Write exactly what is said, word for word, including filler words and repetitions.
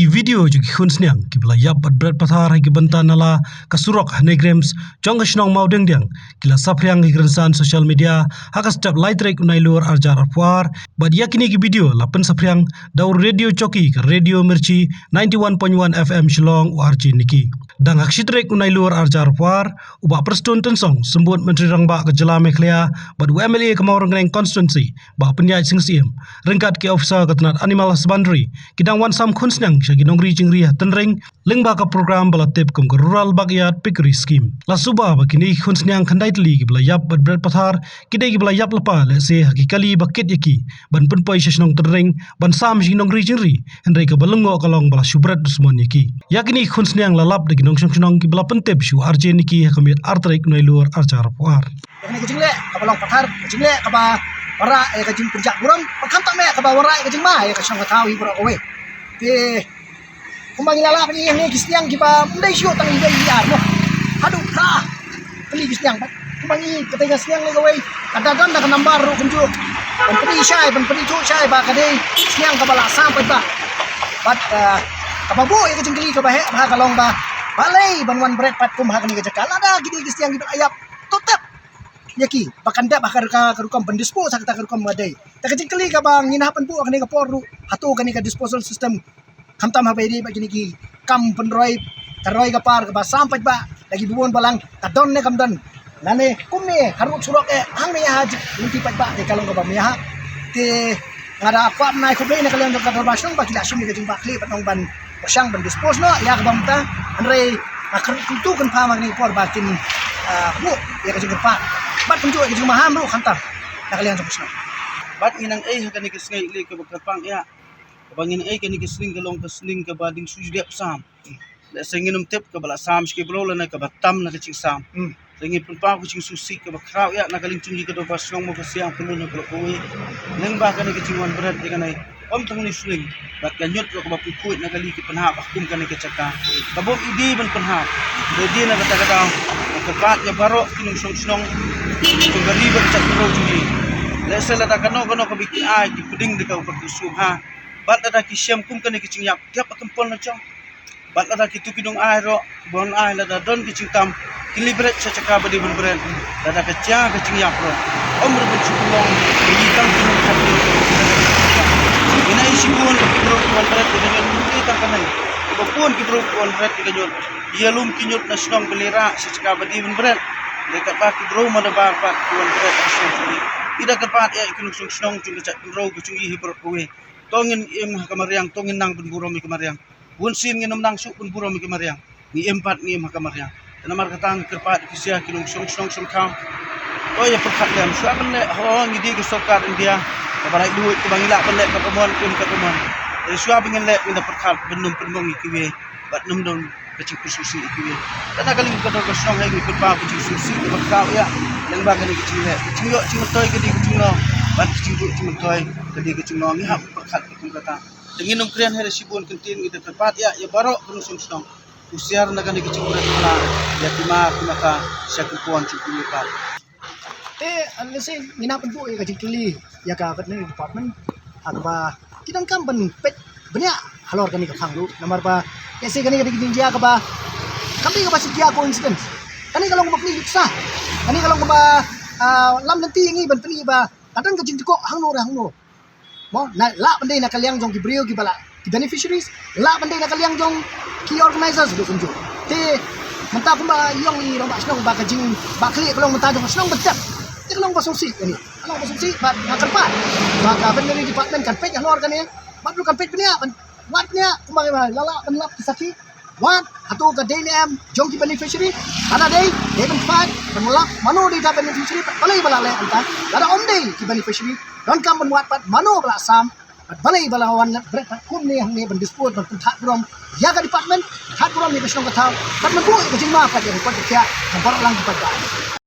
Ki video jong ki khun sniang kiba la ïap bad bret pathar ha ki bynta nala ka surok ha NEIGRIHMS jong ka shnong Mawdengdiang ki la saphriang ha ki rynsan social media ha ka step lai tarik u Nailur arhajar arphew ar, bad ïa kine ki video la pynsaphriang da u radio jockey ka Radio Mirchi ninety-one point one F M Shillong, u R J Nicky. Dang ha ka shi tarik u Nailur arhajar arphew ar, u Bah Prestone Tynsong, Symbud Myntri Rangbah ka Jylla Meghalaya, bad u M L A ka Mawryngkneng Constituency, Bah Pynïaid Sing Syiem, ryngkat ki officer ka tnat Animal Husbandry, ki dang wan sam khun sniang sha ki nongri jingri ha Tynring, lyngba ka program ba la tip kum ka Rural Backyard Piggery Scheme. La suba ba kine ki khun sniang khyndai tylli kiba la ïap bad bret pathar ki dei kiba la ïap lypa lehse ha ki kali ba kit ïa ki ban pynpoi sha shnong Tynring ban sam sha ki nongri jingri, hynrei kaba lyngngoh ka long ba la shu bret dusmon ïa ki. Ïa kine ki khun sniang la lap da ki nongshong shnong kiba la pyntip sha u R J Nicky ha ka miet ar tarik u Nailur arhajar arphew ar. Ïa kane ka jingleh kaba long pathar, ka jingleh kaba wanrah ïa ka jingpynjah burom, bad khamtam eh kaba wanrah ïa ka jingma ïa ka shnong ka thaw hi baroh kawei. Te kumba ngi la lah ban ïohi, ki sniang kiba ym dei shuh tang ïa i ar noh, haduh phra tylli ki sniang. Kumba ngi, kata ka sniang lei kawei ka da don da ka nambar ruh kumjuh, ban pyni shai, ban pyni thuh shai ba ka dei sniang kaba la sam paidbah. Bad, ah, kaba buh ïa ka jingkylli kaba heh bha ka long ba balei ban wan bret pat kum ha kane ka jaka, lada ki dei ki sniang kiba la ïap, to tep ïa ki ba kan dep ha ka, ka rukom ban dispose ha kata ka rukom ba dei. Te ka jingkylli kaba ngin hap ban buh ha kane ka por ruh, hato kane ka disposal system, khamtam haba ïadei bad kine ki kam pynroi, ka roi ka par kaba sam paidbah da kiba bun balang, ka don ne kam don, lane kumne harud surok eh hangne ha jik lynti paidbah, te ka long kaba mih ha. Te nga da kwah ban ai khublei na ka liang jong ka dorbar shnong ba ki la shim ïa ka jingbakla bad nang ban pyrshang ban dispose noh ïa kaba mynta. Hynrei nga kyntu kynpham ha kane ka por ba kin, ah, buh ïa ka jingkyrpad bad kumjuh ïa ka jingmaham ruh khamtam na ka liang jong ka shnong. Bad ngi nang ei ha kane ka sngi lei kaba kyrpang ïa, kaba ngin ei kane ka sning ka long ka sning kaba dang shu dep sam. Lehse ngin ym tip kaba la sam sha ki briew lane kaba tam na ka jingsam. Hmm. Te ngin pynpaw ka jingsngewsih kaba khraw ïa na ka liang jong ngi ka dorbar shnong, mo ka siang pynlong na ka lok kawei. Lyngba kane ka jingwan bret ïa kane, ym tang une u sning, bad ka ñiut ruh kaba pynkhuid na kali ki pynhap ha kum kane ka jaka. Kaba ym dei ban pynhap. Dei dei na kata ka daw nga kyrpad ïa baroh ki nongshong shnong jong ka ri bad ka jaitbynriew jong ngi. Lehse lada kano kano kaba ki ai ki pdeng da ka u pat ka sngewbha. Bad lada ki shem kum kane ka jingïap, ki ïap ha ka pon la jong. Bad lada kito ki nong ai ruh, ban ai lada don ka jingtam, kin leit bret sha jaka ba dei ban bret. Lada ka jia ka jingïap ruh, ym ruh ban shu pynlong ïa ki tang ki nongkhat ki. Ïa na i shibun ki briew ki wan bret ïa ka ñiut, ym dei tang kane. Kiba bun ki briew ki wan bret ïa ka ñiut, ïalum ki ñiut na shnong ba leit rah sha jaka ba dei ban bret. Dei katba ki briew mano ba, ba ki wan bret ha shnong shnong. I da kyrpad ïa ki nongshong shnong jong ka jaitbynriew ka jong i hi baroh kawei. To ngin im ha ka mariang, to ngin nang ban burom ïa ka mariang. Bun sien ngin ym nang shuh ban burom ïa ka mariang. Ngi im pat ngi im ha ka mariang. Te namar kata ngi kyrpad ïa ki sha ki nongshong shnong shong thaw. To ïa pyrkhat lem, shuwa ban leh, ho, ngi dei ka sorkar India kaba laitluid, kaba ngi lah ban leh kaba mon, im kaba mon. Te shuwa ba ngin leh ngin da pyrkhat ban ym pynmong ïa kiwei bad ym don ka jingpynsngewsih ïa kiwei. Te na ka liang ka dorbar shnong hi ngi pynpaw ka jingsngewsih kaba khraw ïa lyngba kane ka jingleh. Ka jingïoh jingmyntoi ka dei ka jinglong, bad ka jingïoh jingmyntoi ka dei ka jinglong. Ngi hap pyrkhat kum kata. Te ngin ym kren hi da shibun kyntien, ngi da kyrpad ïa, ïa baroh ki nongshong shnong. Husiar na kane ka jingbret kala ïa ki ma ki mata sha ki khun jong ki pat. Te, ah, lehse ngi nang pynbuh ïa ka jingkylli ïa ka veterinary department ha kaba ki donkam ban peit bniah halor kane ka phang ruh, namar ba lehse kane ka dei ka jingjia kaba kam dei kaba shu jia coincidence. Kane ka long kaba pynïoh nuksa. Kane ka long kaba, ah, lam lynti ïa ngi ban pynïoh ba ka don ka jingtkuh hangno re hangno. Mo, na, lah ban dei na ka liang jong ki briew kiba lah, ki beneficiaries, lah ban dei na ka liang jong ki organizers ruh kumjuh. Te mynta kumba ïong i rangbah shnong ba ka jingbakla ka long mynta jong ka shnong ban tep. Te ka long ba sngewsih kane. Ka long ba sngewsih bad nga kyrpad ba ka veterinary department kan peit halor kane. Bad ruh kan peit bniah, ban wad bniah kumba ngi ba la lah ban lap ki sakhi. Wat, hato ka dei ne em jong ki beneficiary? Lada dei, dei ban fight, ban lap mano dei ka beneficiary, balei ba la leh hangta. Lada ym dei ki beneficiary, donkam ban wad pat mano ba la sam, bad balei ba la wan bret pat kumne hangne ban dispose, ban pynthad burom ïa ka department, thad burom ïa ka shnong ka thaw, bad ban buh ïa ka jingma pat ïa ka kot ka khiah, ban baroh lang ki paidbah.